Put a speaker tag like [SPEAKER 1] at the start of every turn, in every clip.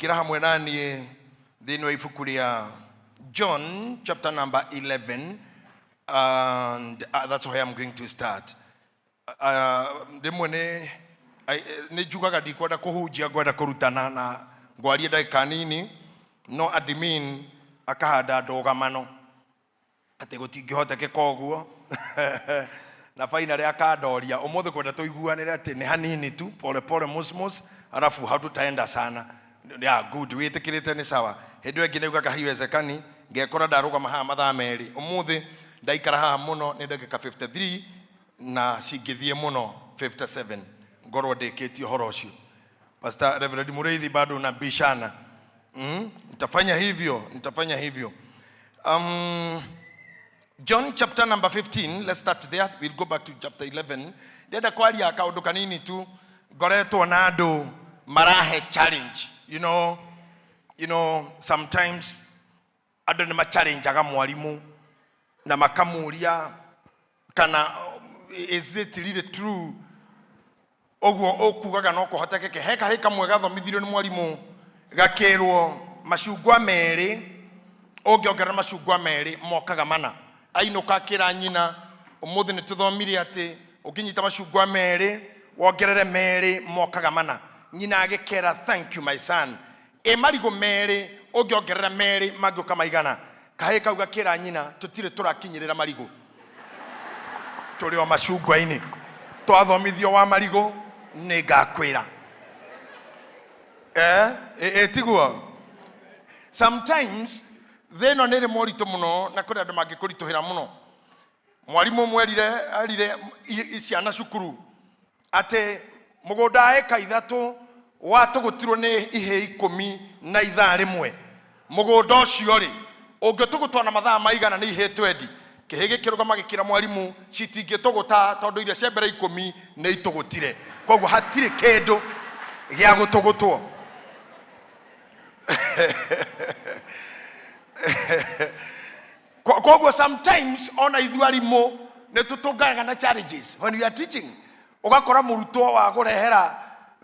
[SPEAKER 1] Ingĩra hamwe na niĩ thĩinĩ wa ibuku rĩa John chapter number 11, and that's where I'm going to start. Rĩmwe nĩ nĩ njugaga ndikwenda kũhunjia, ngwenda kũrutana na ngwarie ndagĩka nini, no admin akahanda ndũgamano atĩ gũtingĩhotekeka ũguo, na finally akandoria ũmũthĩ kwenda tũiguanĩre atĩ nĩ hanini tu, pole pole, mosmos, alafu hatutaenda sana. Yeah, good, wĩtĩkĩrĩte nĩ sawa. Hĩndĩ ĩyo ĩngĩ nĩugaga haiwezekani, ngekora ndarũgama haha mathaa 2. Ũmũthĩ ndaikara haha mũno nĩ ndagĩka 53, na cingĩthiĩ mũno 57 ngorwo ndĩkĩtie ũhoro ũcio. Pastor Reverend Mureithi bado unabishana. Nitafanya hivyo, nitafanya hivyo. John chapter number 15, let's start there. We'll go back to chapter 11. Ndĩrenda kwaria kaũndũ kanini tu. Ngoretwo na andũ marahe challenge. Sometimes andũ nĩ machallengeaga mwarimũ na makamuria kana is it really true ũguo ũkugaga no kũhotekeke. He kahĩ kamwe gathomithirio nĩ mwarimũ, gakĩrwo macungwa 2 ũngĩongerera macungwa 2 mokaga 4. Ainũka akĩra nyina, ũmũthĩ nĩ tũthomire atĩ ũngĩnyita macungwa 2 wongerere 2 mokaga 4. Nyina agĩkera, "Thank you, my son. Ĩ marigũ 2 ũngĩongerera 2 mangĩũka maigana?" Kahĩ kau gakĩra nyina, "Tũtirĩ tũrakinyĩrĩra marigũ, tũrĩ o macungwa-inĩ. Twathomithio wa marigũ nĩ ngakwĩra." Tiguo sometimes thĩ ĩno nĩ ĩrĩ moritũ mũno, na kũrĩ andũ mangĩkũritũhĩra mũno. Mwarimũ ũmwe erire ciana cukuru atĩ mũgũnda wa ĩka 3 watũgũtirwo nĩ ihĩĩ 10 na ithaa rĩmwe. Mũgũnda ũcio rĩ, ũngĩtũgũtwo na mathaa maigana nĩ ihĩĩ 20? Kĩhĩ gĩkĩrũgama gĩkĩra mwarimũ, "Citingĩtũgũta, tondũ iria cia mbere 10 nĩ itũgũtire, koguo hatirĩ kĩndũ gĩa gũtũgũtwo." Koguo sometimes ona ithuĩ arimũ nĩ tũtũnganaga na challenges when we are teaching. Ũgakora mũrutwo wa gũrehera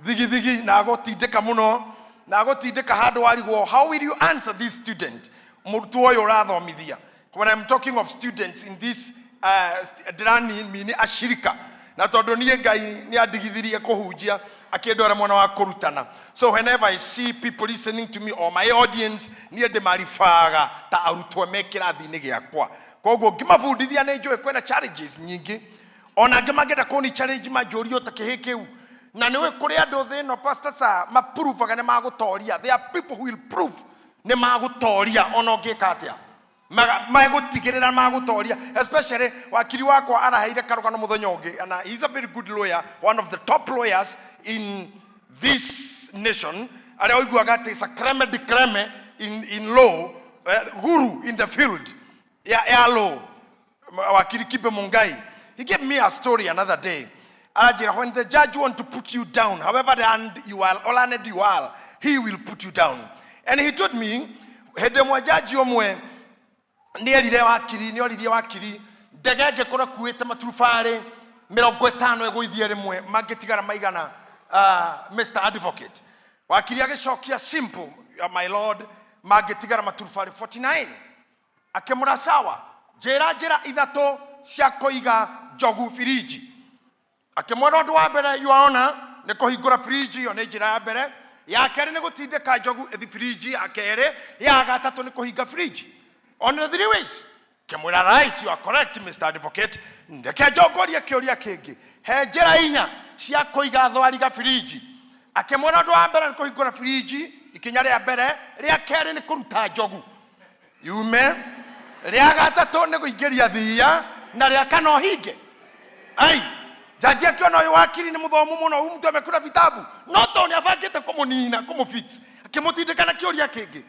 [SPEAKER 1] thigithigi na agũtindĩka mũno na agũtindĩka handũ warigwo, how will you answer this student? Mũrutwo ũyũ ũrathomithia, when I'm talking of students in this, ndĩranimini ashirika, na tondũ niĩ Ngai nĩ andigithirie kũhunjia akĩndwara mwena wa kũrutana, so whenever I see people listening to me or my audience, niĩ ndĩmaribaga ta arutwo me kĩrathi-inĩ gĩakwa. Koguo ngĩmabundithia nĩ njũĩ kwĩna challenges nyingĩ, ona angĩ mangĩenda kũni challenge manjũrio ta kĩhĩ kĩu. Na nĩũĩ kũrĩ andũ thĩ ĩno, Pastor, sa mapurubaga nĩ magũtoria. There are people who will prove nĩ magũtoria ona ũngĩka atĩa. Magũtigĩrĩra magũtoria, especially wakiri wakwa araheire karũgano mũthenya ũngĩ, and he's a very good lawyer, one of the top lawyers in this nation, arĩa ũiguaga atĩ is a creme de creme in law, guru in the field ya law, wakiri Kibe Mungai. He gave me a story another day. Aranjĩra, when the judge want to put you down, however learned you are, or learned you are, he will put you down. And he told me, hĩndĩ ĩmwe jaji ũmwe nĩ erire wakiri, nĩ oririe wakiri, ndege ĩngĩkorwo ĩkuĩte maturubarĩ 50 ĩgũithie rĩmwe, mangĩtigara maigana, Mr. Advocate? Wakiri agĩcokia simple, "My lord, mangĩtigara maturubarĩ 49." Akĩmũra, "Sawa, njĩra njĩra 3 cia kũiga njogu firiji." Akĩmwĩra, "Ũndũ wa mbere, Your Honor, nĩ kũhingũra firiji, ĩyo nĩ njĩra ya mbere. Ya kerĩ nĩ gũtindĩka njogu ĩthi firiji ya kerĩ. Ya gatatũ nĩ kũhinga firiji. Only three ways." Kĩmwĩra, "Right, you are correct, Mr. Advocate. Ndeke njongorie kĩũria kĩngĩ. He njĩra 4 cia kũiga thwariga firiji." Akĩmwĩra, "Ũndũ wa mbere nĩ kũhingũra firiji, ikinya rĩa mbere. Rĩa kerĩ nĩ kũruta njogu yume. Rĩa gatatũ nĩ kũingĩria thiia, na rĩa kana ũhinge." Ai, jaji akiona ũyũ wakiri nĩ mũthomu mũno, huyu mtu amekula vitabu, no tondũ nĩ abangĩte kũmũnina, kũmũfix, akĩmũtindĩka na kĩũria kĩngĩ.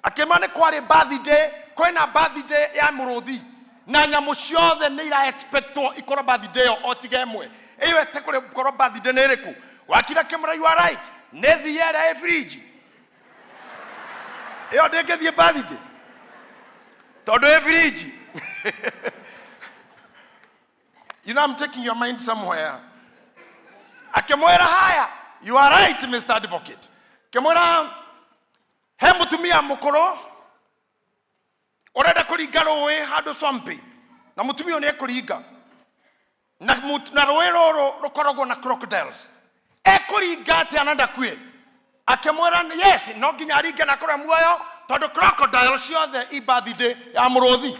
[SPEAKER 1] Akĩma nĩ kwarĩ birthday, kwĩna birthday ya mũrũthi, na nyamũ ciothe nĩ ira expectwo ikorwo birthday ĩyo o tiga ĩmwe. Ĩyo ĩte gũkorwo birthday nĩ ĩrĩkũ? Wakiri akĩmũra, "You are right, nĩ thiia ĩrĩa ĩ fridge. Ĩyo ndĩngĩthiĩ birthday tondũ ĩ fridge." You know I'm taking your mind somewhere. Akĩmwĩra, "Haya, you are right, Mr. Advocate." Akĩmwĩra He mũtumia mũkũrũ ũrenda kũringa rũĩ handũ swampy, na mũtumia ũyũ nĩ ekũringa na, na rũĩ rũrũ rũkoragwo na crocodiles. Ekũringa atĩa na ndakue? Akĩmwĩra yes, no nginya aringe na akorwo e muoyo, tondũ crocodile ciothe i birthday ya mũrũthi,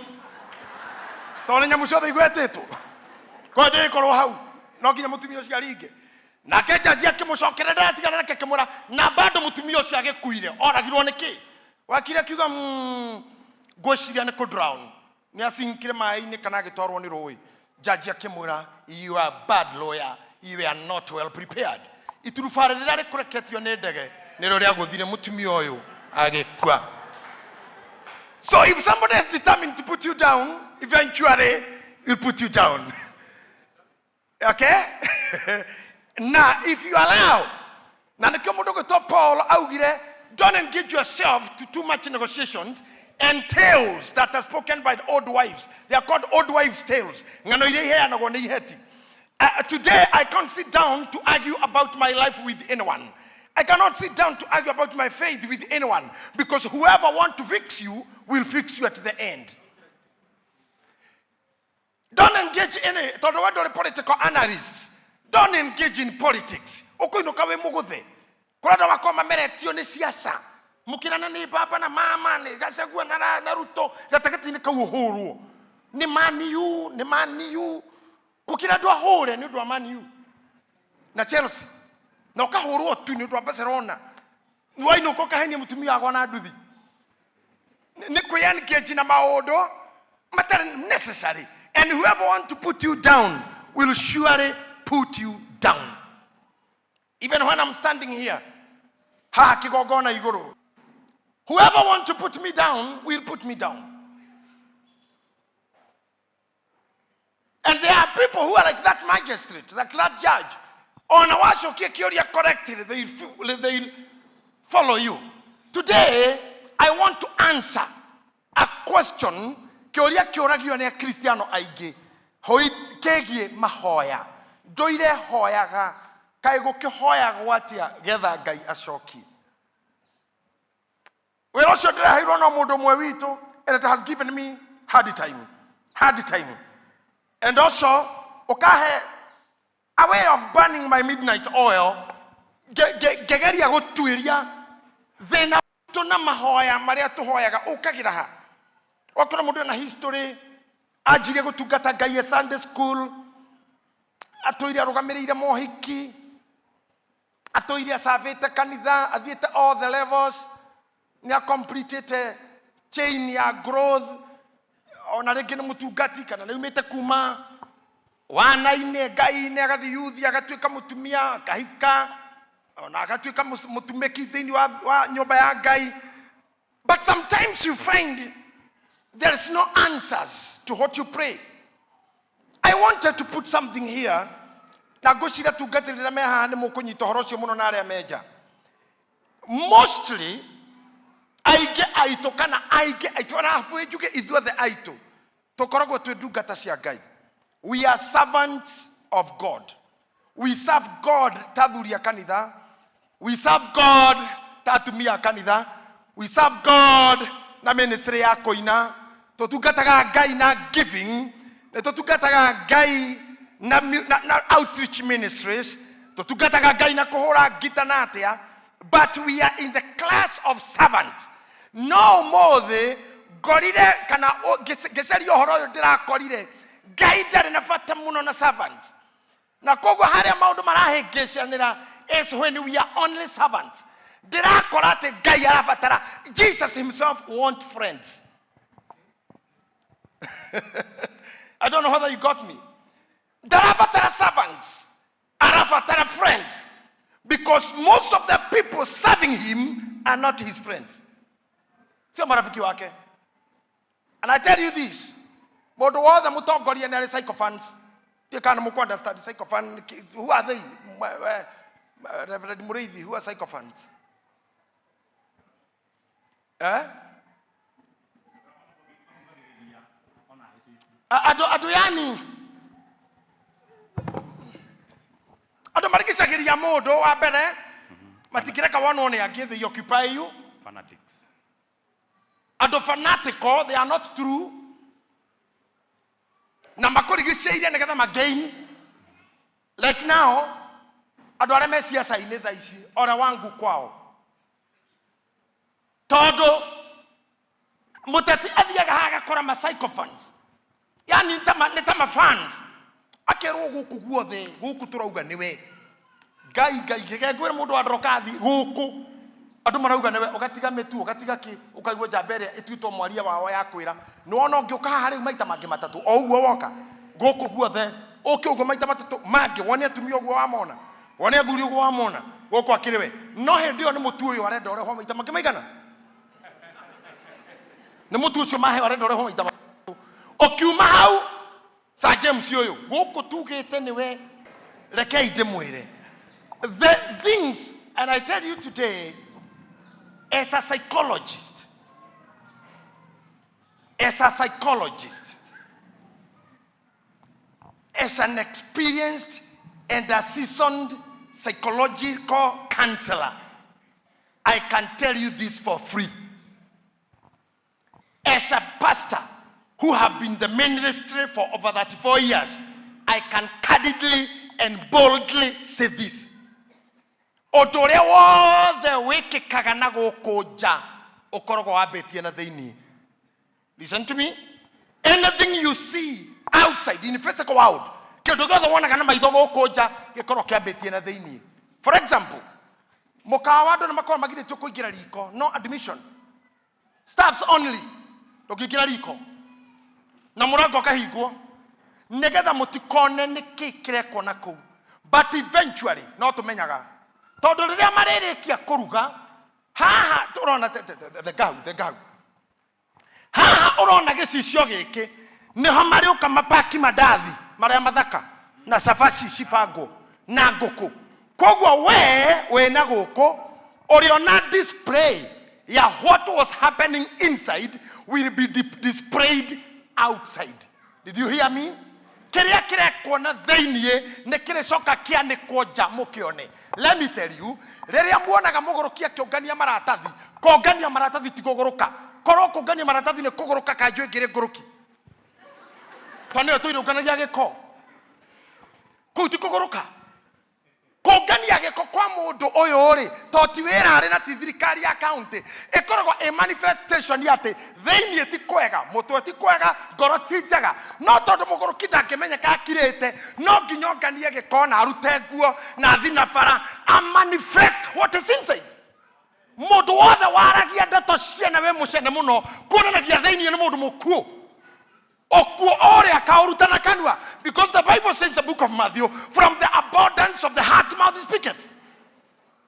[SPEAKER 1] tondũ nĩ nyamũ ciothe igwetĩtwo kwa ndĩgĩkorwo hau, no nginya mũtumia ũcio aringe. Nake jaji akĩmũcokerera, ndatigana nake, akĩmwĩra na bado mũtumia ũcio agĩkuire oragirwo nĩ kĩ? Wakiri akiuga, ngwĩciria nĩ kũ-drown, nĩ asinkire maĩ-inĩ kana agĩtwarwo nĩ rũĩ. Jaji akĩmwĩra, "You are bad lawyer, you are not well prepared. Iturubarĩ rĩrĩa rĩkũreketio nĩ ndege nĩrĩo rĩagũthire mũtumia ũyũ agĩkua." So if somebody is determined to put you down, eventually will put you down, okay? Na if you allow, na nĩkĩo mũndũ gwĩtwo Paul augire, "Don't engage yourself to too much negotiations and tales that are spoken by the old wives." They are called old wives' tales, ng'ano iria iheanagwo nĩ iheti. Today I can't sit down to argue about my life with anyone. I cannot sit down to argue about my faith with anyone, because whoever want to fix you will fix you at the end. Don't engage any, tondũ we ndũrĩ political analysts. Don't engage in politics, ũkũinũka wĩ mũgũthe. Kũrĩa andũ makorwo mameretio nĩ siasa, mũkĩrana nĩ baba na mama, nĩ Gachagua na Ruto, gatagatĩ-inĩ kau ũhũrwo nĩ Man U, nĩ Man U. Gũkĩra andũ ahũre nĩ ũndũ wa Man U na Chelsea, na ũkahũrwo tu nĩ ũndũ wa Barcelona, wainũka ũkahenia mũtumia wakwa na nduthi. Nĩ kwĩ-engage na maũndũ matarĩ necessary. And whoever want to put you down will surely put you down. Even when I'm standing here, haha kĩgongona igũrũ, whoever want to put me down will put me down. And there are people who are like that magistrate, like that judge. Ona wacokia kĩũria correctly, they follow you. Today I want to answer a question, kĩũria kĩũragio nĩ Akristiano aingĩ hoi kĩgiĩ mahoya. Ndũire hoyaga, kaĩ gũkĩhoyagwo atĩa getha Ngai acokie? Wĩra ũcio ndĩreheirwo no mũndũ ũmwe witũ, and it has given me hard time, hard time, and also ũkahe a way of burning my midnight oil. Ngegeria gũtuĩria thĩna witũ na mahoya marĩa tũhoyaga ũkagĩra ha. Okorwo mũndũ ena history, anjirie gũtungata Ngai e Sunday school, atũire arũgamĩrĩire mohiki, atũire acavĩte kanitha, athiĩte all the levels, nĩ acompletĩte chain ya growth, ona rĩngĩ nĩ mũtungati kana nĩ umĩte kuma wana-inĩ Ngai-inĩ, agathiĩ yuthi, agatuĩka mũtumia, akahika, ona agatuĩka mũtumĩki thĩinĩ wa nyũmba ya Ngai. But sometimes you find there is no answers to what you pray. I wanted to put something here, na ngwĩciria tungatĩrĩra me haha nĩ mũkũnyita ũhoro ũcio mũno, na arĩa menja. Mostly aingĩ aitũ, kana aingĩ aitũ, ona hakuhĩ njuge ithuothe aitũ, tũkoragwo twĩ ndungata cia Ngai. We are servants of God. We serve God ta athuri a kanitha, we serve God ta atumia a kanitha, we serve God na ministry ya kũina, tũtungataga Ngai na giving, nĩ tũtungataga Ngai na outreach ministries, tũtungataga Ngai na kũhũra ngita na atĩa, but we are in the class of servants. No ũmũthĩ ngorire kana ngĩcaria ũhoro ũyũ, ndĩrakorire Ngai ndarĩ na bata mũno na servants, na koguo harĩa maũndũ marahĩngĩcanĩra is when we are only servants. Ndĩrakora atĩ Ngai arabatara, Jesus himself want friends. I don't know whether you got me. Ndarabatara servants, arabatara friends, because most of the people serving him are not his friends, sio marafiki wake. And I tell you this, mũndũ wothe mũtongoria nĩ arĩ sycophants. You kana mũkũ understand sycophant? Who are they? Reverend Mureithi, who are sycophants, eh? Andũ yani andũ marigicagĩria mũndũ wa mbere, matikĩreka wonwo nĩ angĩ, they occupy you.
[SPEAKER 2] Fanatics.
[SPEAKER 1] Andũ fanatical, they are not true, na makũrigicĩirie nĩgetha magain. Like now, andũ arĩa me ciaca-inĩ thaa ici, ora wangu kwao, tondũ mũteti athiaga haha agakora ma sycophants, yani nĩ ta ma fans, akerwo gũkũ guothe gũkũ tũrauga nĩwe Ngai. Ngai kĩgengwĩre mũndũ wa ndorokathi gũkũ andũ marauga nĩwe, ũgatiga mĩtu, ũgatiga kĩ, ũkaigua njamba ĩrĩa ĩtuĩtwo mwaria wao ya kwĩra nĩ wona ũngĩũka haha rĩu maita mangĩ matatũ o ũguo woka gũkũ guothe, ũke ũguo maita matatũ mangĩ, wone atumia ũguo wamona, wone athuri ũguo wamona, gũkũ akĩrĩ we. No hĩndĩ ĩyo nĩ mũtu ũyũ arenda ũrehwo maita mangĩ maigana, nĩ mũtu ũcio maheo arenda ũrehwo maita matatũ. Ũkiuma hau, Sir James ũyũ gũkũ tugĩte nĩwe. Rekei ndĩmwĩre the things, and I tell you today as a psychologist, as a psychologist, as an experienced and a seasoned psychological counselor, I can tell you this for free. As a pastor who have been the ministry for over 34 years, I can candidly and boldly say this. Ũndũ ũrĩa wothe wĩkĩkaga na gũkũ nja ũkoragwo wambĩtie na thĩinĩ. Listen to me. Anything you see outside in the physical world, kĩndũ gĩothe wonaga na maitho gũkũ nja gĩkoragwo kĩambĩtie na thĩinĩ. For example, mũkawa andũ nĩ makoragwo magirĩtio kũingĩra riko, no admission. Staffs only. Ndũngĩingĩra riko. Na mũrango ũkahingwo nĩgetha mũtikone nĩkĩ kĩrekwo na kũu. But eventually no tũmenyaga, tondũ rĩrĩa marĩrĩkia kũruga haha tũrona the gau haha, ũrona gĩcicio gĩkĩ, nĩho marĩũka mapaki mandathi marĩa mathaka na cabaci cibangwo na ngũkũ. Koguo we wĩna gũkũ ũrĩona display ya what was happening inside will be displayed outside. Did you hear me? Kĩrĩa kĩrekwo na thĩiniĩ nĩ kĩrĩcoka kĩanĩkwo nja mũkĩone. Let me tell you, rĩrĩa muonaga mũgũrũki akĩũngania maratathi, kũngania maratathi ti kũgũrũka. Korwo kũngania maratathi nĩ kũgũrũka, kanjũ ĩngĩrĩ ngũrũki, tondũ nĩyo tũirũnganagia gĩko. Kũu ti kũgũrũka. Kũngania gĩko kwa mũndũ ũyũ rĩ, to ti wĩra arĩ na ti thirikari ya county, ĩkoragwo ĩ manifestation ya atĩ thĩiniĩ ti kwega, mũtwe ti kwega, ngoro ti njega. No tondũ mũgũrũki ndangĩmenyeka akirĩte, no nginya onganie gĩko na arute nguo na athi na bara a manifest what is inside. Mũndũ wothe waragia ndeto ciene wĩ mũcene mũno kuonanagia thĩiniĩ nĩ mũndũ mũkuũ, okuo ũrĩa akaũruta na kanua, because the Bible says, the book of Matthew, "From the abundance of the heart mouth speaketh."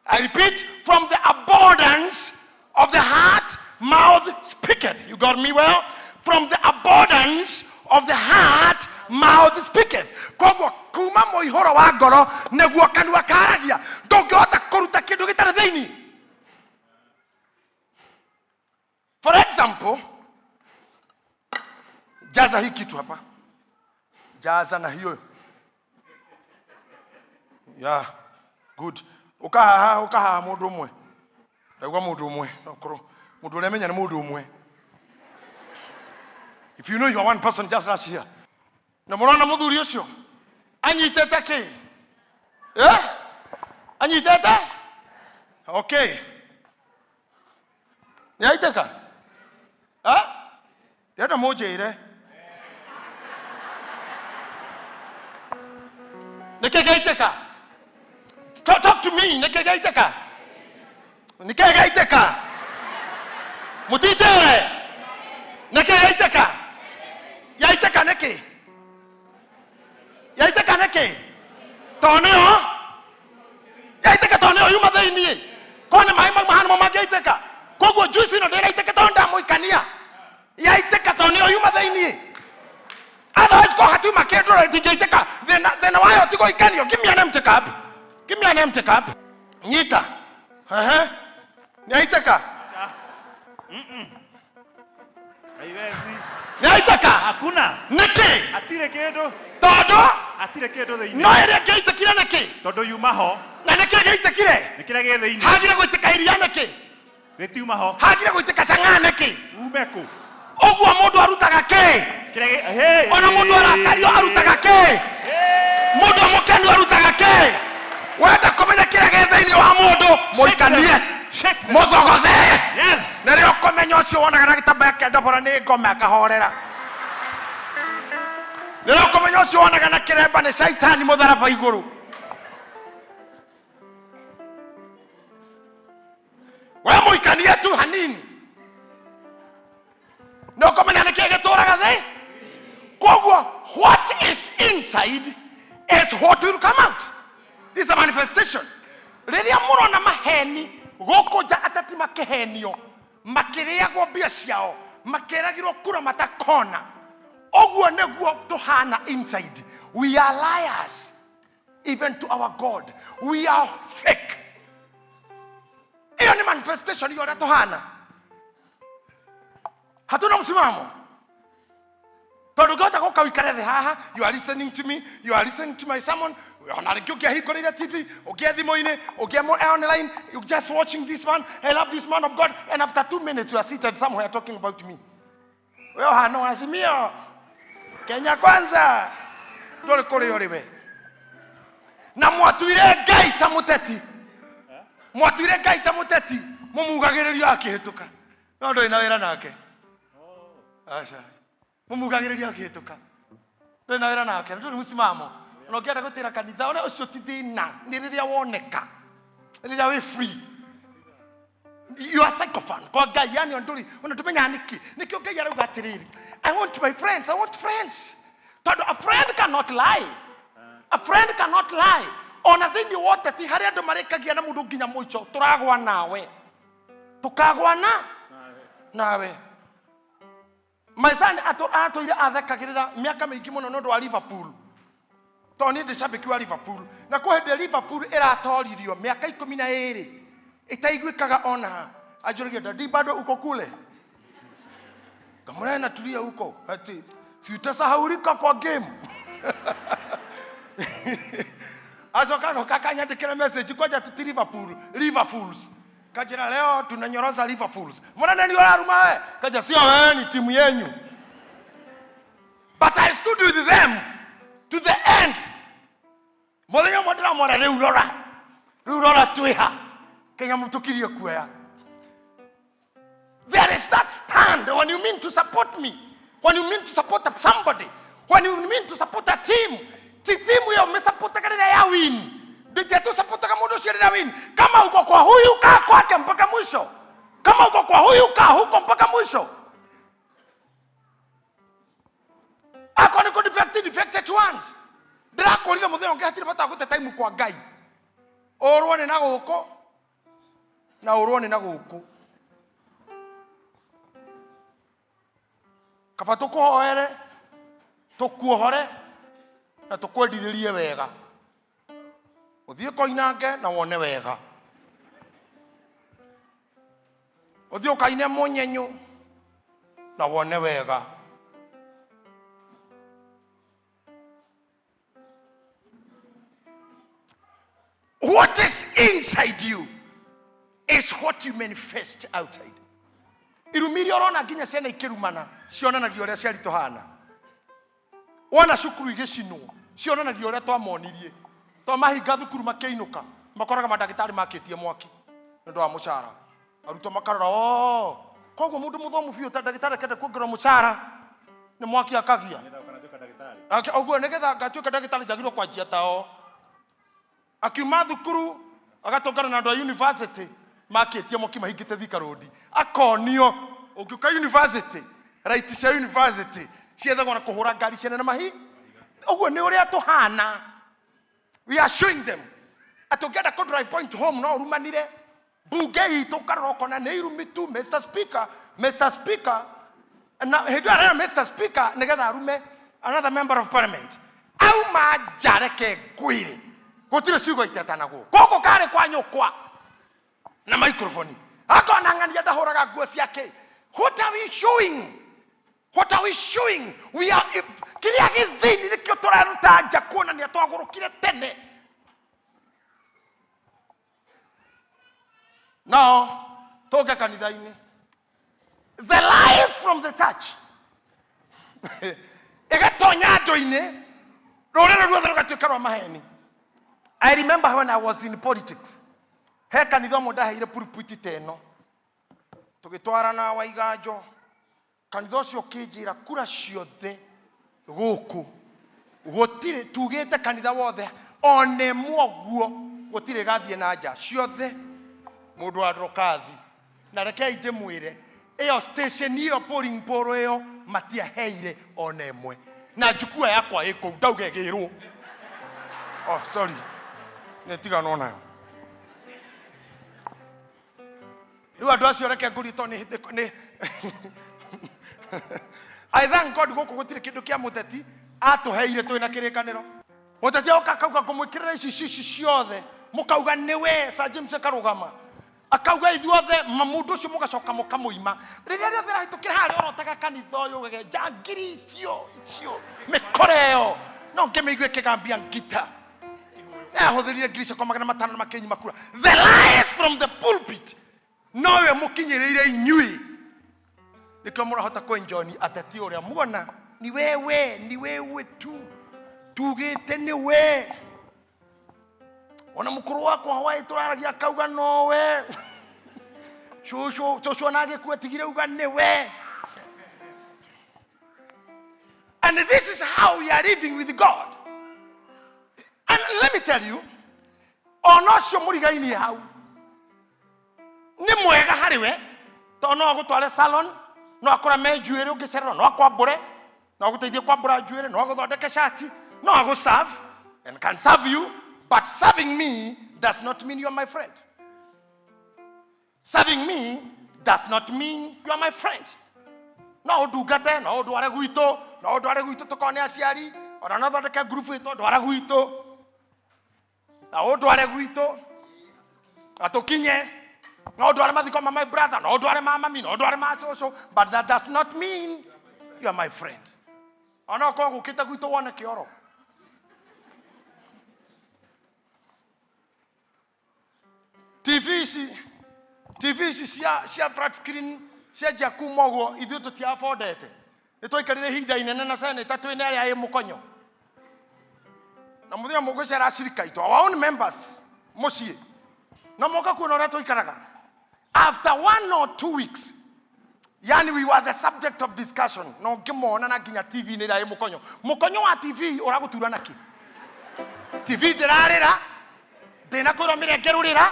[SPEAKER 1] I repeat, from the abundance of the heart mouth speaketh. You got me well? From the abundance of the heart mouth speaketh. Koguo kuma mũihũro wa ngoro nĩguo kanua karagia. Ndũngĩhota kũruta kĩndũ gĩtarĩ thĩinĩ. For example, jaza hii kitu hapa, jaza na hiyo. Yeah, good. Ukahaha, ukahaha mũndũ ũmwe, ndaigua mũndũ ũmwe, nokorwo mũndũ ũrĩa menya nĩ mũndũ ũmwe. If you know you are one person, just rush here. Na mũrona mũthuri ũcio anyitĩte kĩ? Eh, anyitĩte, okay, nĩ aitĩka. Eh, ndĩrenda mũnjĩre nĩkĩ gĩaitĩka. Talk to me. Nĩkĩ gĩaitĩka? Nĩkĩ gĩaitĩka? Mũtinjĩre nĩkĩ gĩaitĩka. Yaitĩka nĩkĩ? Yaitĩka nĩkĩ? Tondũ nĩyo yaitĩka, tondũ nĩyo yuma thĩiniĩ. Korwo nĩ maĩ mauma hana mangĩaitĩka. Koguo juice ĩno ndĩraitĩka tondũ ndamũikania, yaitĩka tondũ nĩyo yuma thĩiniĩ. Otherwise ko hatiuma kĩndũ ĩtingĩitĩka. Thĩna wayo ti gũikanio. Give me an empty cup, give me an empty cup. Nyita. Ehe, nĩaitĩka?
[SPEAKER 2] Haiwezi.
[SPEAKER 1] Nĩaitĩka?
[SPEAKER 2] Hakuna.
[SPEAKER 1] Nĩkĩ?
[SPEAKER 2] Hatirĩ kĩndũ.
[SPEAKER 1] Tondũ
[SPEAKER 2] Hatirĩ kĩndũ thĩinĩ.
[SPEAKER 1] No ĩrĩa ĩngĩaitĩkire nĩkĩ?
[SPEAKER 2] Tondũ yuma ho.
[SPEAKER 1] Na nĩkĩ gĩaitĩkire?
[SPEAKER 2] Nĩ kĩrĩa gĩ thĩinĩ.
[SPEAKER 1] Hagire gũitĩka iria nĩkĩ?
[SPEAKER 2] Rĩtiuma ho.
[SPEAKER 1] Hagire gũitĩka cang'aa nĩkĩ?
[SPEAKER 2] Ume kũ?
[SPEAKER 1] Ũguo mũndũ arutaga kĩ?
[SPEAKER 2] Kĩrĩa hey.
[SPEAKER 1] Ona mũndũ arakario arutaga kĩ? Mũndũ mũkenu arutaga kĩ? Wenda kũmenya kĩrĩa gĩ thĩinĩ wa mũndũ, mũikanie,
[SPEAKER 2] Shake them.
[SPEAKER 1] mũthogothe.
[SPEAKER 2] Yes.
[SPEAKER 1] Na rĩo ũkũmenya ũcio wonaga na gĩtambaya kĩa ndobora nĩ ngome akahorera. Rĩrĩa ũkũmenya ũcio wonaga na kĩremba nĩ caitani mũtharaba igũrũ. We mũikanie tu hanini nĩ ũkũmenya nĩ kĩĩ gĩtũraga thĩ. Koguo what is inside is what will come out. This is a manifestation. Rĩrĩa mũrona maheni gũkũ nja, ateti makĩhenio, makĩrĩagwo mbia ciao, makĩragirwo kura matakona, ũguo nĩguo tũhana inside. We are liars even to our God. We are fake. Hiyo ni manifestation ya ũrĩa tũhana. Hatuna msimamo, tondũ ũngĩhota gũka ũikare thĩ haha, you are listening to me, you are listening to my sermon, ona rĩngĩ ũngĩahingũrĩire TV, ũngĩa thimũ-inĩ, ũngĩa online, you just watching this man. I love this man of God. And after 2 minutes you are seated somewhere talking about me. We ũhana Azimio, Kenya Kwanza, ndũrĩ kũrĩ ũrĩ we. Na mwatuire Ngai ta mũteti, mwatuire Ngai ta mũteti, mũmugagĩrĩrio akĩhĩtũka, no ndũrĩ na wĩra nake. Aca, mũmugagĩrĩrio akĩhĩtũka, ndũrĩ na wĩra nake, ndũrĩ mũsimamo. Ona ũngĩenda gũtĩra kanitha, ona ũcio ti thĩna. Nĩ rĩrĩa woneka, rĩrĩa wĩ free, you are sycophant kwa Ngai. Yani ndũrĩ ona ndũmenyaga nĩkĩ nĩkĩo Ngai arauga atĩrĩrĩ, "I want my friends, I want friends," tondũ a friend cannot lie, a friend cannot lie. Ona thĩinĩ wa ũteti harĩ andũ marĩkagia na mũndũ nginya mũico. Tũragwa nawe, tũkagwa na nawe. My son atũire athekagĩrĩra mĩaka mĩingĩ mũno nĩ ũndũ wa Liverpool, tondũ niĩ ndĩ cambĩki wa Liverpool, na kwĩ hĩndĩ Liverpool ĩratoririo mĩaka 12 ĩtaiguĩkaga ona ha. Anjũragia, "Daddy, bado uko kule?" Ngamwĩra, "Natulia huko, ati si utasahaulika kwa game." Acoka agoka akanyandĩkĩra message, kwanja ti Liverpool, Liverpools. Kanjĩra, "Leo tunanyoroza Liverpools." Mbona nani ũraruma we? Kanja, "Sio wewe, ni timu yenyu." But I stood with them to the end. Mũthenya ũmwe ndĩramwĩra, "Rĩu rora, rĩu rora twĩha kenya mũtũkirie kuoya." There is that stand when you mean to support me, when you mean to support somebody, when you mean to support a team. Ti timu ĩyo mĩsupportaga rĩrĩa ya win. Ndĩtia tũsupportaga mũndũ ũcio rĩrĩa win. Kama uko kwa huyu, kaa kwake mpaka mwisho. Kama uko kwa huyu, kaa huko mpaka mwisho. Akorwo nĩ kũ defect, defect at once. Ndĩrakũrire mũthenya ũngĩ, hatirĩ bata wa gũte time kwa Ngai. Ũrwo nĩ na gũkũ na ũrwo nĩ na gũkũ, kaba tũkũhoere, tũkuohore na tũkwendithĩrie wega, ũthiĩ koinange na wone wega, ũthiĩ ũkaine mũnyenyu na wone wega. What is inside you is what you manifest outside. Irumi iria ũrona nginya ciana ikĩrumana cionanagia ũrĩa ciari tũhana. Wona cukuru igĩcinwo, cionanagia ũrĩa twamonirie. Twamahinga thukuru makĩinũka, makoraga mandagĩtarĩ makĩtie mwaki nĩ ũndũ wa mũcara. Arutwo makarora o koguo mũndũ mũthomu biũ ta ndagĩtarĩ akenda kuongererwo mũcara nĩ mwaki akagia.
[SPEAKER 2] Nĩgetha ũkanatuĩka ndagĩtarĩ.
[SPEAKER 1] Ũguo nĩgetha ngatuĩka ndagĩtarĩ njagĩrĩirwo kwanjia tao. Akiuma thukuru agatũngana na andũ a university makĩtie mwaki mahingĩte Thika Road, akonio ũngĩũka university, right cia university ciethagwo na kũhũra ngari ciene na mahi. Ũguo nĩ ũrĩa tũhana. We are showing them atĩ ũngĩenda kũ drive point home no ũrumanire. Bunge itũ ũkarora ũkona nĩ irumi tu. "Mr Speaker, Mr Speaker," na hĩndĩ ĩyo arera "Mr Speaker" nĩgetha arume another member of parliament. Auma nja, reke ngwĩre, gũtirĩ ciugo itetanagwo gũkũ karĩ kwa nyũkwa na microphone, akona ng'ania ndahũraga nguo ciake. What are we showing? What are we showing? We are kĩrĩa gĩthĩini nĩkĩo tũraruta nja kuonania twagũrũkire tene. Now Tũke kanitha-inĩ. The lies from the church ĩgatonya andũ-inĩ, rũrĩrĩ ruothe rũgatuĩka rwa maheni. I remember when I was in politics, he kanitha ũmwe ndaheire pulpit ta ĩno, tũgĩtwarana Waiganjo. Kanitha ũcio ũkĩnjĩra kura ciothe gũkũ gũtirĩ, tugĩte kanitha wothe ona ĩmwe ũguo gũtirĩ ĩgathiĩ na nja, ciothe mũndũ wa Ndorokathi. Na rekei ndĩmwĩre, ĩyo station ĩyo, polling pole ĩyo, matiaheire ona ĩmwe, na njukua yakwa ĩ kũu ndauga ĩgĩrwo. Oh, sorry, nĩ tiganwo nayo. Rĩu andũ acio reke ngũrie, tondũ nĩ I thank God gũkũ gũtirĩ kĩndũ kĩa mũteti atũheire twĩna kĩrĩkanĩro. Mũteti oka akauga ngũmwĩkĩrĩra ici ici ciothe, mũkauga nĩwe. Sir James akarũgama akauga ithuothe ma mũndũ ũcio, mũgacoka mũkamũima. Rĩrĩa rĩothe rahĩtũkĩra harĩa ũrotaga kanitha ũyũ ũgege njangiri icio icio mĩkora ĩyo no ngĩmĩigue ĩkĩgambia ngita ahũthĩrire 5,500 na makĩnyima kura. The lies from the pulpit nowe mũkinyĩrĩire inyuĩ, nĩkĩo mũrahota kwenjoni ateti ũrĩa muona ni wewe, ni wewe tu, tugĩte nĩ we. Ona mũkũrũ wakwa hwaĩ tũraragia akauga nowe, cũcũ cũcũ ona agĩkua tigire uga nĩ we. And this is how we are living with God. And let me tell you, ona ũcio mũrigainie hau nĩ mwega harĩ we, tondũ no agũtware salon, no akũrame njuĩrĩ ũngĩcererwo, no akwambũre, no agũteithie kwambũra njuĩrĩ, no agũthondeke shati, no agũserve and can serve you. But serving me does not mean you are my friend. Serving me does not mean you are my friend. No ũndungate, no ũndware gwitũ, no ũndware gwitũ tũkone aciari, ona no thondeke ngurubu ĩtwo ndwara gwitũ, na ũndware gwitũ na tũkinye, no ũndware mathiko ma my brother, no ũndware ma mami, no ũndware ma cũcũ, but that does not mean you are my friend. Ona ũkorwo gũkĩte gwitũ wone kĩoro. TV ici, TV ici cia flat screen cianjia kuma ũguo, ithuĩ tũtiabondete. Nĩ twaikarire ihinda inene na seneta twĩna ĩrĩa ĩ mũkonyo na mũthenya mũgũcera acirika aitũ, our own members, mũciĩ na moka kuona ũrĩa tũikaraga. After 1 or 2 weeks, yani we were the subject of discussion. No ngĩmona na nginya TV nĩ ĩrĩa ĩ mũkonyo. Mũkonyo wa TV ũragũtura nakĩ? TV ndĩrarĩra, ndĩnakwĩrwo mĩrengerũrĩra.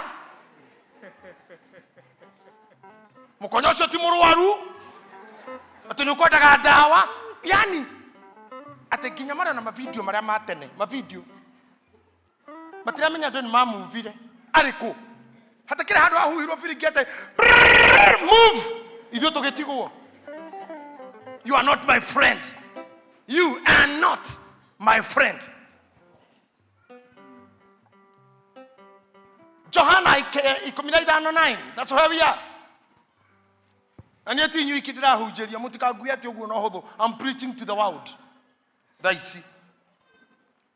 [SPEAKER 1] Mũkonyo ũcio ti mũrwaru atĩ nĩ ũkwendaga ndawa, yani atĩ nginya marĩa na mavideo marĩa ma tene, mavideo matiramenya andũ nĩ mamuvire arĩkũ, hatakĩrĩ handũ hahuhirwo biringi atĩ brrrr, move, ithuĩ tũgĩtigwo. You are not my friend. You are not my friend. Johana 15:9, that's where we are. Na niĩ ti inyuĩ iki ndĩrahunjĩria, mũtikangue atĩ ũguo no hũthũ. I'm preaching to the world thaa ici.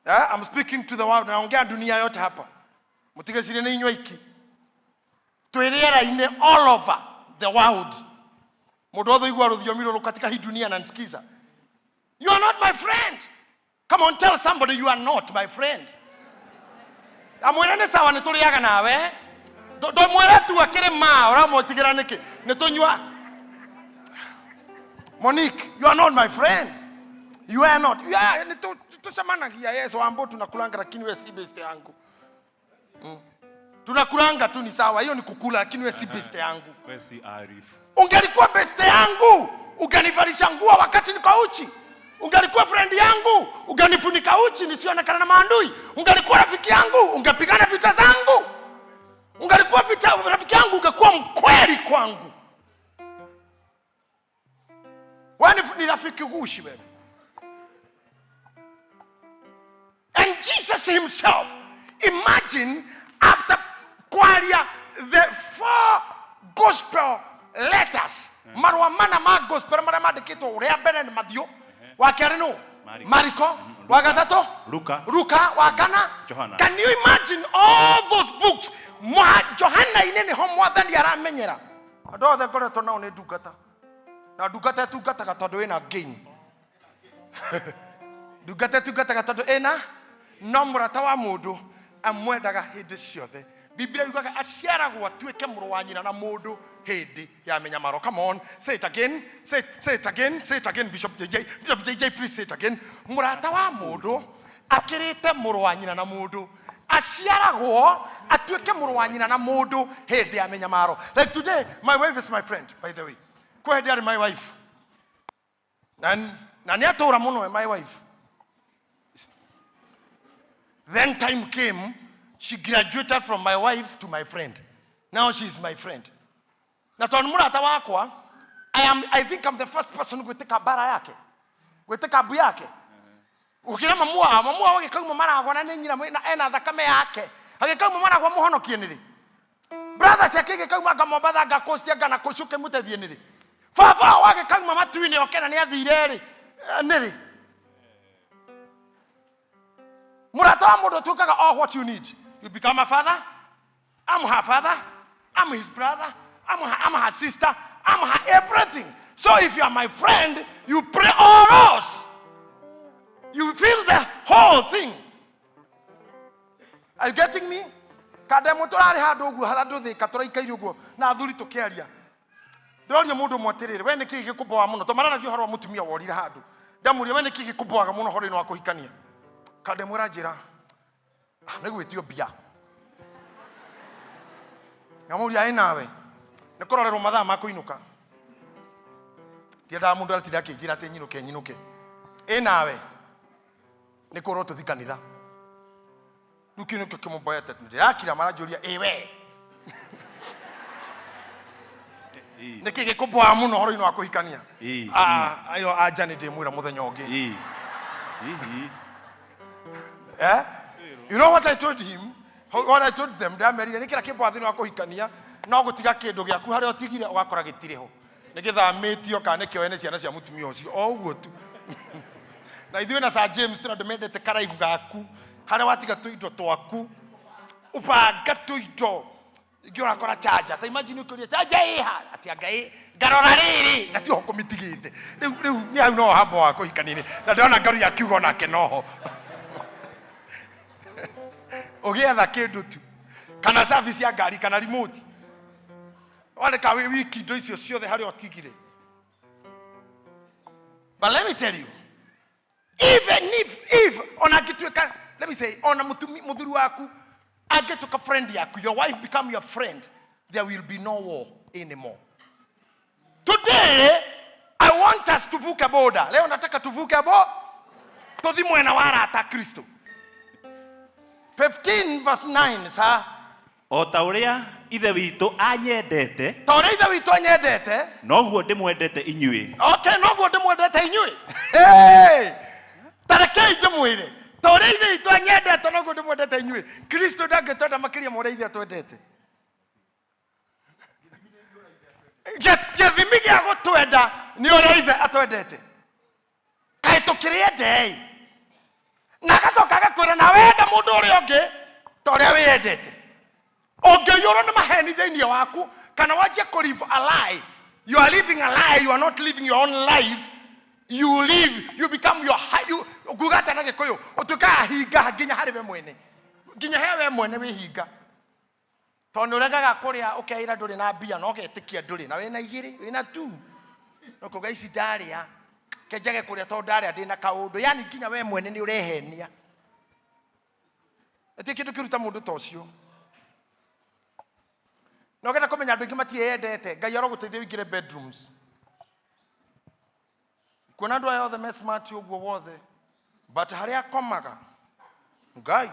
[SPEAKER 1] Yeah, I'm speaking to the world. Naongea dunia yote hapa, mũtigecirie nĩ inyuĩ iki. Twĩ rĩera-inĩ all over the world. Mũndũ wothe ũigua rũthiomi rũrũ katika hii dunia ananisikiza. You are not my friend. Come on, tell somebody, you are not my friend. Amwĩre nĩ sawa, nĩ tũrĩaga nawe. Ndũmwĩre tu akĩrĩ ma ũramũtigĩra nĩkĩ nĩ tũnyua. Monique, you are not my friend. You are not. Yeah, nĩ tũcemanagia, yes, wambo tunakulanga, lakini we si best yangu. Tunakulanga tu ni sawa, hiyo ni kukula, lakini we si best yangu.
[SPEAKER 2] We si Arif.
[SPEAKER 1] Ungelikuwa best yangu, ungenivalisha nguo wakati niko uchi. Ungelikuwa friend yangu, ungenifunika uchi nisionekana na maandui. Ungelikuwa rafiki yangu, ungepigana vita zangu. Ungelikuwa vita rafiki yangu, ungekuwa mkweli kwangu. Wewe ni rafiki gushi wewe. And Jesus himself, imagine, after kwaria the four gospel letters, marũa mana ma gospel marĩa mandĩkĩtwo, ũrĩa mbere nĩ Mathiũ, wa kerĩ nũ?
[SPEAKER 2] Mariko.
[SPEAKER 1] Mariko, wa gatatũ?
[SPEAKER 2] Luka.
[SPEAKER 1] Luka, wa kana?
[SPEAKER 2] Johana.
[SPEAKER 1] Can you imagine all those books? Johana-inĩ nĩho Mwathani aramenyera. Andũ othe ngoretwo nao nĩ ndungata, na ndungata ĩtungataga tondũ ĩna gain. Ndungata ĩtungataga tondũ ĩna, no mũrata wa mũndũ amwendaga hĩndĩ ciothe. Biblia yugaga aciaragwo atuĩke mũrũ wa nyina na mũndũ hĩndĩ ya mĩnyamaro. Come on, say it again, say it, say it again, say it again. Bishop JJ, Bishop JJ, please say it again. Mũrata wa mũndũ akĩrĩte mũrũ wa nyina na mũndũ, aciaragwo atuĩke mũrũ wa nyina na mũndũ hĩndĩ ya mĩnyamaro. Like today, my wife is my friend, by the way. Kwĩ hĩndĩ arĩ my wife na nĩ atũra mũno, my wife. Then time came, she graduated from my wife to my friend. Now she is my friend. Na tondũ nĩ mũrata wakwa, I think I'm the first person gwĩtĩka mbara yake, gwĩtĩka mbu yake, gũkĩra mamu wao. Mamu wao agĩkauma maragwa na nĩ nyina na ena thakame yake, agĩkauma maragwa mũhonokie nĩrĩ. Brother ciake igĩkauma nga Mombatha, nga kũcia nga na kũcio kĩmũteithie nĩrĩ. Baba wao agĩkauma matu-inĩ oke na nĩ athire rĩ, nĩrĩ. Mũrata wa mũndũ ũtuĩkaga all what you need. You become a father. I'm her father, I'm his brother, I'm her sister, I'm her everything. So if you are my friend, you pray all us. You feel the whole thing. Are you getting me? Kandemo tũrarĩ handũ ũguo, handũ thĩka tũraikaire ũguo na athuri tũkĩaria. Ndĩroria mũndũ ũmwe atĩrĩrĩ, we nĩkĩ gĩkũmboa mũno? Tũmararagia ũhoro wa mũtumia worire handũ. Ndamũria, we nĩkĩ gĩkũmboaga mũno ũhoro-inĩ wa kũhikania? Kandemo ĩranjĩra, "Ah, nĩ gwĩtio mbia." Ngamũria, ĩ nawe? Nĩ kũrorerwo mathaa ma kũinũka. Ndiendaga mũndũ atinda akĩnjĩra atĩ nyinũke nyinũke. Ĩ nawe? Nĩ kũrwo tũthi kanitha. Rĩu kĩu nĩkĩo kĩmũmboete. Ndĩrakira maranjũria, ĩ we nĩkĩ gĩkũmboa mũno ũhoro-inĩ wa kũhikania? Ah, ayo anja nĩ ndĩmwĩra mũthenya ũngĩ. Eh? You know what I told him? What I told them, ndamerire nĩ kĩra kĩmboa thĩinĩ wa kũhikania, no gũtiga kĩndũ gĩaku harĩa ũtigire ũgakora gĩtirĩ ho. Nĩ gĩthamĩtio kana nĩ kĩoe nĩ ciana cia mũtumia ũcio. O ũguo tu. Na ithuĩ na Sir James tũrĩ andũ mendete karaibu gaku, harĩa watiga tũindo twaku, ũbanga tũindo ingĩ ũrakora charger. Ta imagine ũkĩũria charger ĩha, atĩ anga ĩ ngarora rĩrĩ na tiho kũmĩtigĩte. Rĩu nĩ hau no hambo wa kũhikania-inĩ, na ndĩrona Ngaruiya akiuga onake noho ũgĩetha kĩndũ tu, kana service ya ngari, kana remote, wareka wĩ wiki indo icio ciothe harĩa ũtigire. But let me tell you, even if ona angĩtuĩka, let me say, ona mũthuri waku angĩtuĩka friend yaku, your wife become your friend, there will be no war anymore. Today I want us tuvuke border. Leo nataka tuvuke bo tuthi mwena wa arata Kristo. 15 verse 9 sa.
[SPEAKER 2] O ta ũrĩa Ithe witũ anyendete,
[SPEAKER 1] ta ũrĩa Ithe witũ anyendete,
[SPEAKER 2] noguo ndĩmwendete inyuĩ.
[SPEAKER 1] Okay, noguo ndĩmwendete inyuĩ. Hey! Ta rekei ndĩmwĩre, ta ũrĩa Ithe witũ anyendete, noguo ndĩmwendete inyuĩ. Kristo ndangĩtwenda makĩria ma ũrĩa Ithe atwendete. Gĩthimi gĩa gũtwenda nĩ ũrĩa Ithe atwendete. Kaĩ tũkĩrĩendei? Na agacoka agakwĩra na wenda mũndũ ũrĩa ũngĩ ta ũrĩa wĩyendete. Ũngĩiyũrwo nĩ maheni thĩinĩ waku, kana wanjie kũ live a lie, you are living a lie, you are not living your own life. You live, you become your you nguga atĩa na Gĩkũyũ? Ũtuĩkaga hinga nginya harĩ we mwene, nginya he we mwene wĩ hinga, tondũ nĩ ũregaga kũrĩa, ũkeĩra ndũrĩ na mbia, na ũgetĩkia ndũrĩ na wĩna igĩrĩ, wĩna tu no kuga ici ndarĩa, kenjage kũrĩa tondũ ndarĩa ndĩna kaũndũ. Yani nginya we mwene nĩ ũrehenia. Ĩtĩ kĩndũ kĩruta mũndũ ta ũcio. Na ũngĩenda kũmenya andũ aingĩ matiĩyendete, Ngai arogũteithia ũingĩre bedrooms kuona andũ aya othe me smart ũguo wothe, but harĩa akomaga, Ngai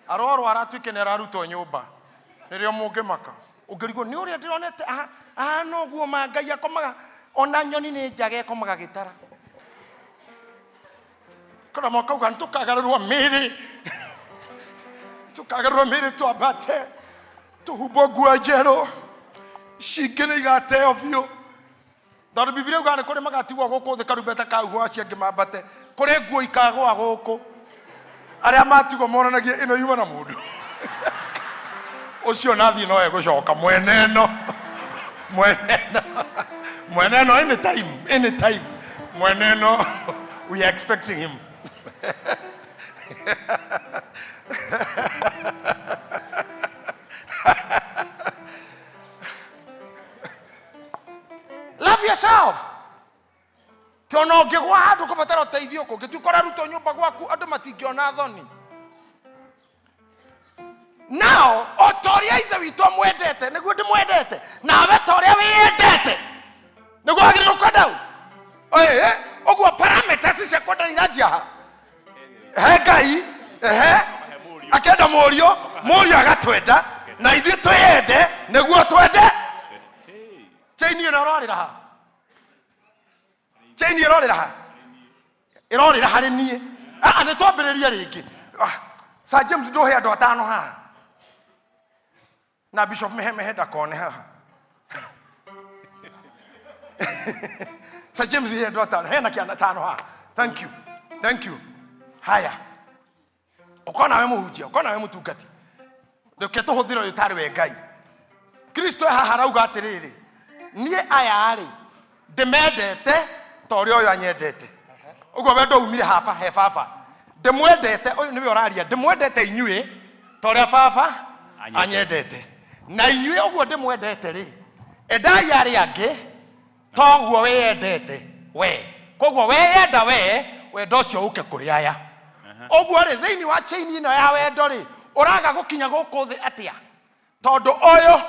[SPEAKER 1] arorwara atuĩke nĩ ararutwo nyũmba, nĩrĩo mũngĩmaka ũngĩrigwo nĩ ũrĩa ndĩronete ahana ũguo. Ma Ngai, akomaga ona nyoni nĩ njaga, ĩkomaga gĩtara. Kora mwakauga nĩ tũkagarũrwo mĩĩrĩ, tũkagarũrwo mĩĩrĩ, twambate tũhumbwo nguo njerũ, cingĩ nĩ igateo biũ, tondũ Bibilia yugaga nĩ kũrĩ magatigwo gũkũ thĩ karumbeta kauhwo, acio angĩ mambate. Kũrĩ nguo ikagũa gũkũ, arĩa matigwo monanagie ĩno yuma na mũndũ ũcio nathiĩ no egũcoka mwene ĩno. Mweneno, mweneno, anytime, anytime. Mweneno, we are expecting him. Love yourself. Ti ona ũngĩgwa handũ kũbatara ũteithio kũngĩtuĩka ũrarutwo nyũmba gwaku, andũ matingĩona thoni. Nao o ta ũrĩa Ithe witũ amwendete nĩguo ndĩmwendete, nawe ta ũrĩa wĩyendete nĩguo wagĩrĩirwo kwenda u. Ĩĩ, ũguo parameters cia kwenda iranjia ha he Ngai, ehe, akenda mũriũ, mũriũ agatwenda, na ithuĩ twĩyende nĩguo twende. Chain ĩno ĩrorĩra ha? Chain ĩrorĩra ha? Ĩrorĩra harĩ niĩ. Ah, nĩ twambĩrĩrie rĩngĩ. Ah, Sir James, ndũhe andũ atano haha na Bishop Mehemehe ndakone haha. Sir James, he andũ atano hena kĩana tano haha. Thank you, thank you. Haya, ũkorwo nawe mũhunjia, ũkorwo nawe mũtungati, reke tũhũthĩre ũyũ tarĩ we Ngai. Kristo e haha arauga atĩrĩrĩ, niĩ aya rĩ ndĩmendete ta ũrĩa ũyũ anyendete. Ũguo wendo umire haba he baba. Ndĩmwendete, ũyũ nĩwe ũraria, ndĩmwendete inyuĩ ta ũrĩa baba
[SPEAKER 2] anyendete.
[SPEAKER 1] Anyendete. Na inyuĩ ũguo ndĩmwendete rĩ, endai arĩa angĩ toguo wĩyendete we. Koguo weyenda we, wendo ũcio ũke kũrĩ aya. Ũguo rĩ, thĩinĩ wa chain ĩno ya wendo rĩ, ũraga gũkinya gũkũ thĩ atĩa? Tondũ ũyũ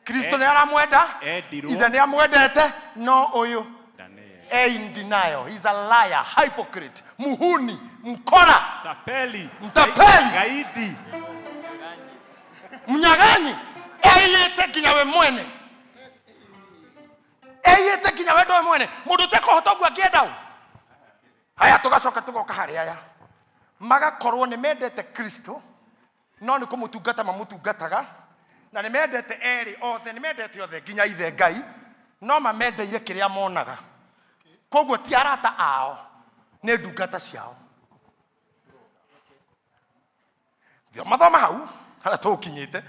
[SPEAKER 1] Kristo nĩ aramwenda,
[SPEAKER 2] endirwo.
[SPEAKER 1] Ithe nĩ amwendete, no ũyũ
[SPEAKER 2] Daniel.
[SPEAKER 1] E in denial. He's a liar, hypocrite, muhuni, mkora,
[SPEAKER 2] Tapeli.
[SPEAKER 1] mtapeli,
[SPEAKER 2] Gaidi.
[SPEAKER 1] Mnyang'anyi, eiyĩte nginya we mwene, eiyĩte nginya wendo we mwene. Mũndũ ũtekũhota ũguo angĩenda ũ? Haya, tũgacoka tũgoka harĩ aya magakorwo nĩ mendete Kristo no nĩ kũmũtungata mamũtungataga, na nĩ mendete erĩ othe, nĩ mendete othe nginya Ithe Ngai, no mamendeire kĩrĩa monaga. Koguo ti arata ao, nĩ ndungata ciao. Thoma hau harĩa tũkinyĩte.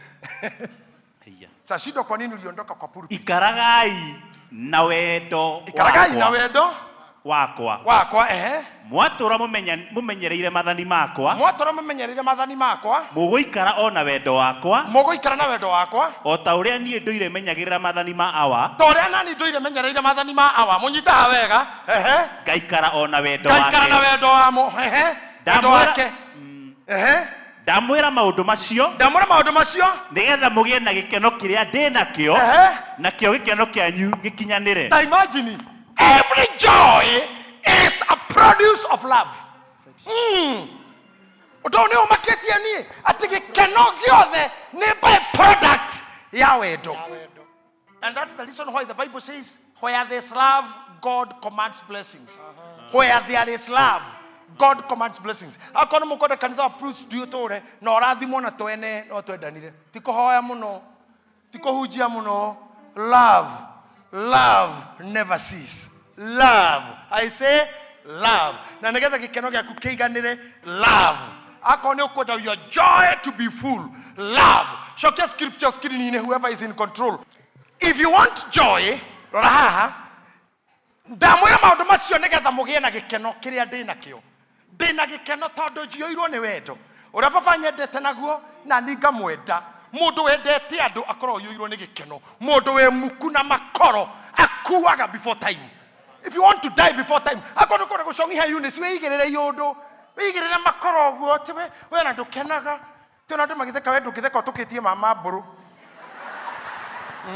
[SPEAKER 2] Haiya.
[SPEAKER 1] Sashindo, kwa nini uliondoka kwa pulpit?
[SPEAKER 2] Ikaragai na wendo
[SPEAKER 1] Ikaragai na
[SPEAKER 2] wakwa.
[SPEAKER 1] Wendo
[SPEAKER 2] Wakwa.
[SPEAKER 1] Wakwa, ehe.
[SPEAKER 2] Mwatũra mũmenyereire mathani makwa,
[SPEAKER 1] mwatũra mũmenyereire mathani makwa,
[SPEAKER 2] mũgũikara o na wendo wakwa,
[SPEAKER 1] mũgũikara na wendo wakwa,
[SPEAKER 2] o ta ũrĩa niĩ ndũire menyagĩrĩra mathani ma Awa,
[SPEAKER 1] ta ũrĩa nani ndũire menyereire mathani ma Awa. Mũnyitaga wega, ehe.
[SPEAKER 2] Ngaikara o na wendo
[SPEAKER 1] ngaikara na
[SPEAKER 2] wake.
[SPEAKER 1] Wendo wamo, ehe, wendo wake, ehe.
[SPEAKER 2] Ndamwĩra maũndũ macio
[SPEAKER 1] ndamwĩra maũndũ macio
[SPEAKER 2] nĩgetha mũgĩe na gĩkeno kĩrĩa ndĩ nakĩo, nakĩo gĩkeno kĩanyu gĩkinyanĩre.
[SPEAKER 1] Ta imagine, every joy is a produce of love. Ũndũ ũyũ nĩ ũmakĩtie niĩ atĩ gĩkeno gĩothe nĩ by product ya wendo. And that's the reason why the Bible says, where there's love, God commands blessings. Where there is love, God commands blessings. Akorwo nĩ mũkwenda kanitha wa Bruce ndiũtũre na ũrathimwo na twene no twendanire. Ti kũhoya mũno, ti kũhunjia mũno. Love, love never cease. Love, I say love. Na nĩgetha gĩkeno gĩaku kĩiganĩre, love. Akorwo nĩ ũkwenda your joy to be full, love. Cokia scripture screen-inĩ, whoever is in control. If you want joy, rora haha. Ndamwĩra maũndũ macio nĩgetha mũgĩe na gĩkeno kĩrĩa ndĩ nakĩo. Ndĩ na gĩkeno tondũ njiyũirwo nĩ wendo ũrĩa baba nyendete naguo, na ni ngamwenda. Mũndũ wendete andũ akoragwo ũiyũirwo nĩ gĩkeno. Mũndũ wĩ muku na makoro akuaga before time. If you want to die before time, akorwo nĩ kwenda gũcong'iha Eunice, wĩigĩrĩre iũndũ, wĩigĩrĩre makoro ũguo ti we na ndũkenaga. Ti ona andũ magĩtheka, we ndũngĩtheka ũtũkĩtie mama mbũrũ.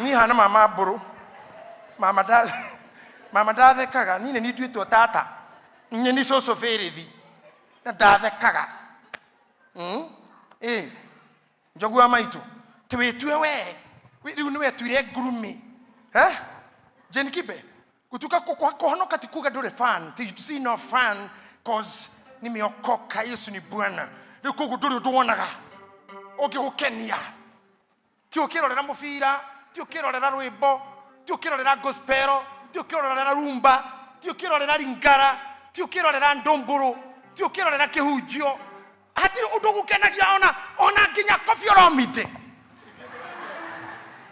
[SPEAKER 1] Niĩ hana mama mbũrũ, mama nda mama ndathekaga. Niĩ nĩ niĩ nduĩtwo tata, niĩ nĩ cũcũ bĩrĩthi na ndathekaga. Ĩ njogu wa maitũ, ti wĩtue we. Rĩu nĩ wetuire ngurumi, eh? Jane Kibe, kutuka kuhonoka ti kuga ndũrĩ fan. Ti see no fan cause nimeokoka, Yesu ni Bwana. Rĩu koguo ndũrĩ ũndũ wonaga ũngĩgũkenia, ti ũkĩrorera mũbira, ti ũkĩrorera rwĩmbo, ti ũkĩrorera gospel, ti ũkĩrorera rumba, ti ũkĩrorera ringara, ti ũkĩrorera ndũmbũrũ, ti ũkĩrorera kĩhunjio. Hatirĩ ũndũ ũgũkenagia, ona nginya Koffi Olomide.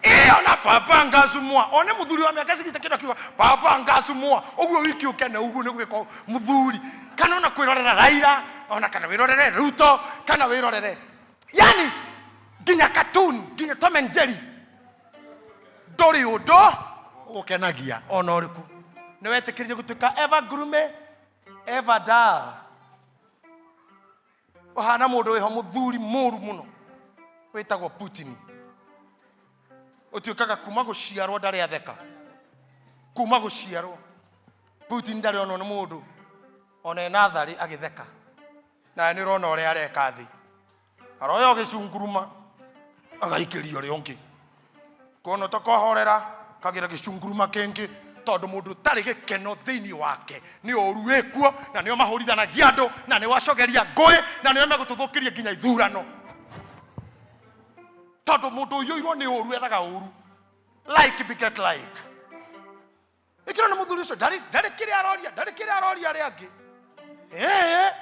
[SPEAKER 1] Ĩ Ona papa ngacumwa one muthuri wa mĩaka 60 kĩndũ akiuga papa ngacumwa ũguo wiki ũkene ũguo nĩ gwĩka muthuri kana ona kwĩrorera Raila ona kana wĩrorere Ruto kana wĩrorere yani nginya cartoon nginya Tom and Jerry ndũrĩ ũndũ ũgũkenagia ona ũrĩkũ. Nĩ wetĩkĩrire gũtuĩka ever gloomy, ever dull, ũhana mũndũ wĩho mũthuri mũru mũno wĩtagwo Putin, ũtuĩkaga kuma gũciarwo ndarĩ atheka, kuma gũciarwo Putin ndarĩ onwo nĩ mũndũ ona ena tharĩ agĩtheka, nawe nĩ ũrona ũrĩa areka thĩ, aroya gĩcunguruma agaikĩria ũrĩa ũngĩ, kuona ũtakohorera kagira gĩcunguruma kĩngĩ, tondũ mũndũ ũtarĩ gĩkeno thĩinĩ wake nĩ ũru wĩkuo, na nĩo mahũrithanagia andũ, na nĩo acogeria ngũĩ, na nĩo megũtũthũkĩria nginya ithurano, tondũ mũndũ ũiyũirwo nĩ ũru ethaga ũru. Like beget like. Ĩkĩro nĩ mũthuri ũcio ndarĩ ndarĩ kĩrĩa aroria, ndarĩ kĩrĩa aroria arĩa angĩ. Ĩĩ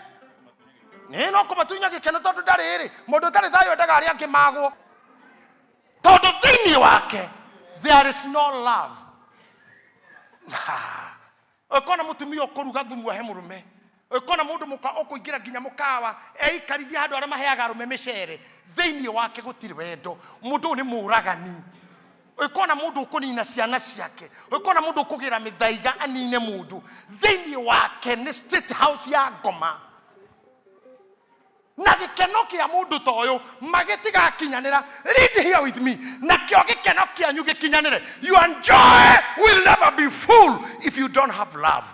[SPEAKER 1] nĩ no kũmatunya gĩkeno, tondũ ndarĩ rĩ, mũndũ ũtarĩ thayũ endaga arĩa angĩ magwo, tondũ thĩinĩ wake there is no love. Ũkona mũtumia ũkũruga thumu ahe mũrũme, ũkona mũndũ mũka ũkũingĩra nginya mũkawa eikarithia handũ arĩa maheaga arũme mĩcere, thĩinĩ wake gũtirĩ wendo. Mũndũ ũyũ nĩ mũragani. Ũkona mũndũ ũkũnina ciana ciake, ũkona mũndũ ũkũgĩra mĩthaiga anine mũndũ, thĩinĩ wake nĩ State House ya ngoma. Na gĩkeno kĩa mũndũ ta ũyũ magĩtigakinyanĩra. Read here with me. Nakĩo gĩkeno kĩanyu gĩkinyanĩre. Your joy will never be full if you don't have love,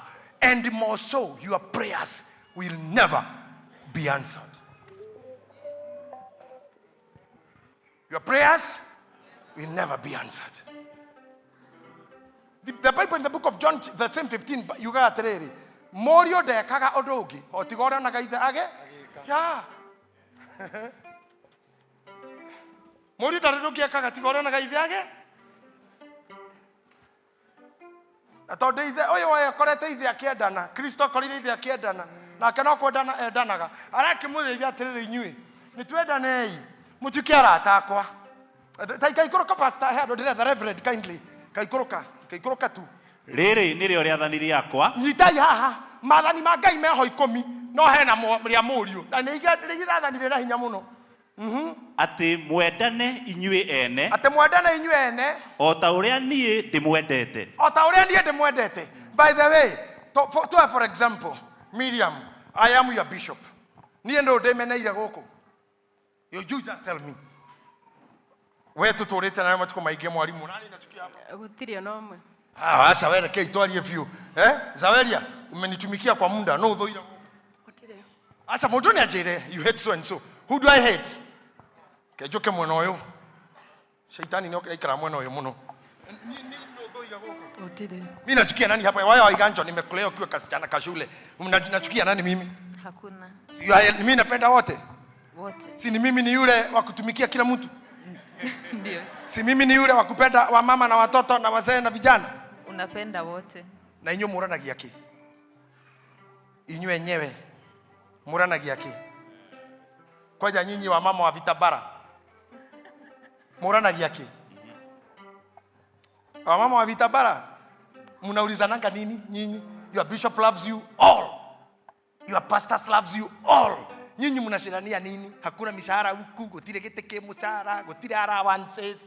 [SPEAKER 1] and more so, your prayers will never be answered. Your prayers will never be answered. The Bible in the book of John, the same 15, yugaga atĩrĩrĩ, mũriũ ndekaga ũndũ ũngĩ o tiga ũrĩa onaga ithe age ya. Mũriũ ndarĩ ũndũ ũngĩ ekaga tiga ũrĩa onaga ithe age, na tondũ ithe ũyũ we akorete ithe akĩendana, Kristo akorire ithe akĩendana, nake no kwendana endanaga. Arakĩmũthĩithia atĩrĩrĩ, inyuĩ nĩ twendanei mũtuĩke arata akwa. Ta kaikũrũka, pastor, he andũ ndĩretha. Reverend, kindly kaikũrũka, kaikũrũka tu.
[SPEAKER 2] Rĩrĩ nĩrĩo rĩathani rĩakwa.
[SPEAKER 1] Nyitai haha, maathani ma Ngai meho 10, no hena rĩa mũriũ na nĩ irathani rĩna hinya mũno.
[SPEAKER 2] Atĩ mwendane inyuĩ ene.
[SPEAKER 1] Atĩ mwendane inyuĩ ene.
[SPEAKER 2] O ta ũrĩa niĩ ndĩmwendete.
[SPEAKER 1] O ta ũrĩa niĩ ndĩmwendete. By the way, to for example, Miriam, I am your bishop. Niĩ ndũ ndĩmeneire gũkũ? You just tell me. We tũtũrĩte nawe matukũ maingĩ, mwarimũ nani nachukia hapa?
[SPEAKER 3] Gũtirĩ ona ũmwe.
[SPEAKER 1] Ah, aca we rekei twarie biũ. Eh, Zaweria, umenitumikia kwa muda, no ũthũire gũkũ?
[SPEAKER 3] Gũtirĩ.
[SPEAKER 1] Aca mũndũ nĩ anjĩre you hate so and so. Who do I hate? Kenjũke mwena ũyũ. Shaitani nĩ aikara mwena ũyũ mũno. Ni ũthũire gũkũ?
[SPEAKER 3] Gũtirĩ.
[SPEAKER 1] Mimi nachukia nani hapa? Wao Waiganjo, nimekulea ukiwa kasichana ka shule. Nachukia nani mimi?
[SPEAKER 4] Hakuna.
[SPEAKER 1] Si, mimi napenda wote.
[SPEAKER 4] Wote.
[SPEAKER 1] Si ni mimi ni yule wa kutumikia kila mtu?
[SPEAKER 4] Ndio.
[SPEAKER 1] Si mimi ni yule wa kupenda wamama na watoto na wazee na vijana?
[SPEAKER 4] Unapenda wote.
[SPEAKER 1] Na inyuĩ mũranagia kĩ? Inyuĩ enyewe mũranagia kĩ? Kwanja nyinyi wa mama wa vitabara mũranagia kĩ? Wamama wa vitabara mnaulizananga nini nyinyi? Your bishop loves you all, your pastors loves you all. Nyinyi mnashindania nini? Hakuna mishahara huku, gũtirĩ gĩtĩ kĩ mũcara, gũtirĩ allowances,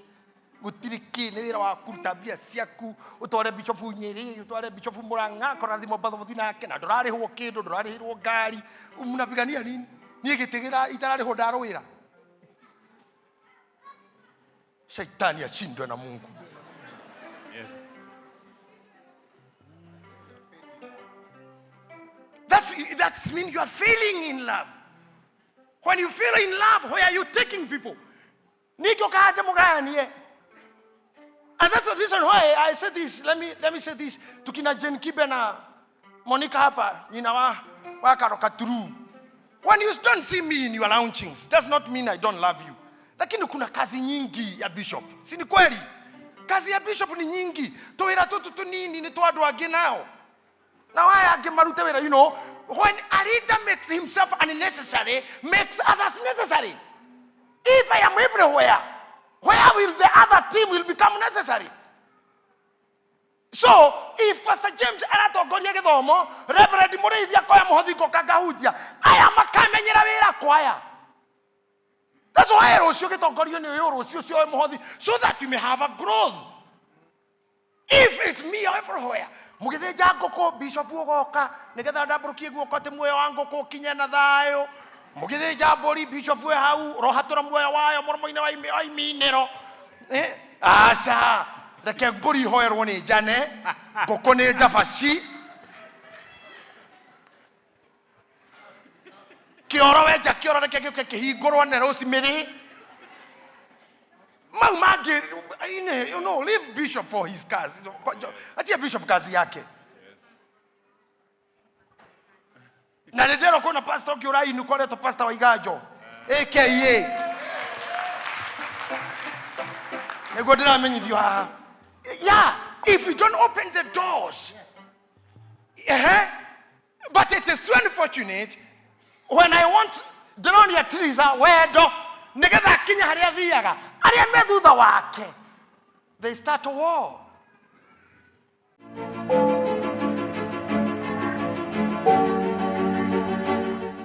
[SPEAKER 1] gũtirĩ kĩ. Nĩ wĩra wa kũruta mbia ciaku ũtware bishofu Nyĩrĩ, ũtware bishofu Mũrang'a, kũrathimwo bathothi nake, na ndũrarĩhwo kĩndũ, ndũrarĩhĩrwo ngari. Mnapigania nini? Niĩ gĩtĩ gĩra itararĩhwo ndarũĩra. Shaitani ashindwe na Mungu.
[SPEAKER 2] Yes.
[SPEAKER 1] That's mean you are failing in love. When you fail in love, where are you taking people? Niko kahande mugayanie. And that's the reason why I say this. Let me say this. Tukina Jane Kibe na Monica hapa, nyina wa Karoka True. When you don't see me in your launchings, does not mean I don't love you. Lakini kuna kazi nyingi ya bishop. Si ni kweli? Kazi ya bishop ni nyingi. Tuwĩra tũtũ tũnini nĩ twa andũ angĩ nao. Na waya angĩ marute wĩra. When a leader makes himself unnecessary, makes others necessary. If I am everywhere, where Where will the other team will become necessary? So if Pastor James aratongoria gĩthomo, Reverend Mũrĩithi akoya mũhothi ngoka ngahunjia, aya makamenyera wĩra kwaya. That's why rũciũ gĩtongorio nĩ ũyũ, rũciũ ũcio oe mũhothi, so that you may have a growth. If it's me everywhere, mũgĩthĩnja ngũkũ, bishop ũgoka nĩgetha ndambũrũkie guoko atĩ muoyo wa ngũkũ ũkinye na thayũ. Mũgĩthĩnja mbũri, bishop wĩ hau rohatũra muoyo wayo mũromo-inĩ wa wa iminĩro. Eh, aca reke mbũri ihoerwo nĩ njane, ngũkũ nĩ ndabaci. Kĩoro wenja kĩoro reke gĩũke kĩhingũrwo nĩ Rosemary. Mau mangĩ ine, you know, leave bishop for his kazi. Achia bishop kazi yake. Na nĩ ndĩrwo kwĩna pastor ũngĩ ũrainũka ũretwo pastor wa Iganjo aka nĩguo ndĩramenyithio haha. Yeah, if you don't open the doors. Ehe. But it is too unfortunate when I want ndĩronia Teresa wendo nĩgetha akinye harĩa athiaga, arĩa me thutha wake they start a war.